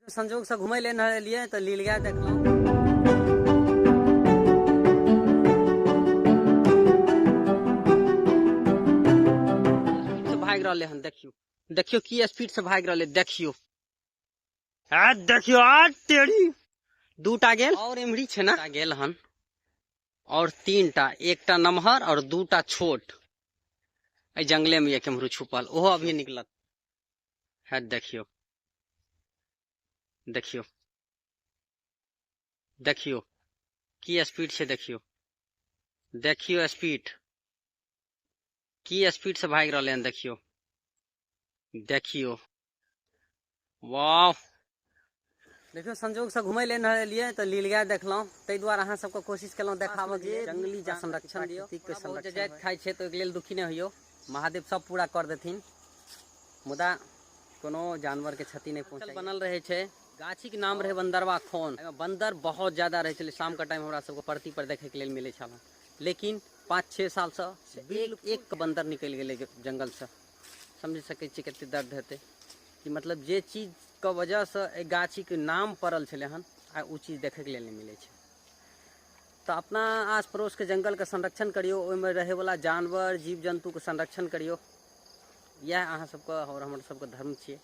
संजोग से घुमै लए एलियै तऽ नीलगाय देखलहुँ। भागि रहलै हन, देखियौ देखियौ की स्पीड से भागि रहलै, देखियौ आ देखियौ आ टेढ़ी दूटा गेल और एमहरी छै ने गेल हन और तीनटा, एकटा नमहर और दूटा छोट। एहि जंगले में केम्हरो छुपल, ओहो अभी निकलत है। देखियौ देखियौ देखियौ की स्पीड छै, देखियौ देखियौ स्पीड की स्पीड से भागि रहलै हन, देखियौ देखियौ वाह। देखियौ संजोग से घुमै लए एलियै तऽ नीलगाय देखलहुँ, ताहि दुआरे अहाँ सबके कोशिश केलहुँ देखाबऽ जे जंगली संरक्षण दियौ, बहुत जाइत खाइ छै तऽ ओहिके लेल दुखी नहि होइयौ, महादेव सब पूरा कर देथिन, मुदा कोनो जानवर के क्षति नहि पहुँचे। बनल रहै छै गाछी के नाम रहै बंदरवा खोन, एहिमे बंदर बहुत ज्यादा रहै छलै। शाम के टाइम हमरा सबके परती पर देखै के लेल मिलै छल, लेकिन 5-6 साल से एक बंदर निकलि गेलै जंगल से। समझि सकै छियै कते दर्द हेतै कि मतलब जे चीज के वजह से एहि गाछी के नाम पड़ल छलै हन, आइ ओ चीज देखै के लेल नहि मिलै छै। तऽ अपना आस पड़ोस के जंगल के संरक्षण करियौ, ओहिमे रहैवला जानवर जीव जन्तु के संरक्षण करियौ, इएह अहाँ सबके और हमर सबके धर्म छियै।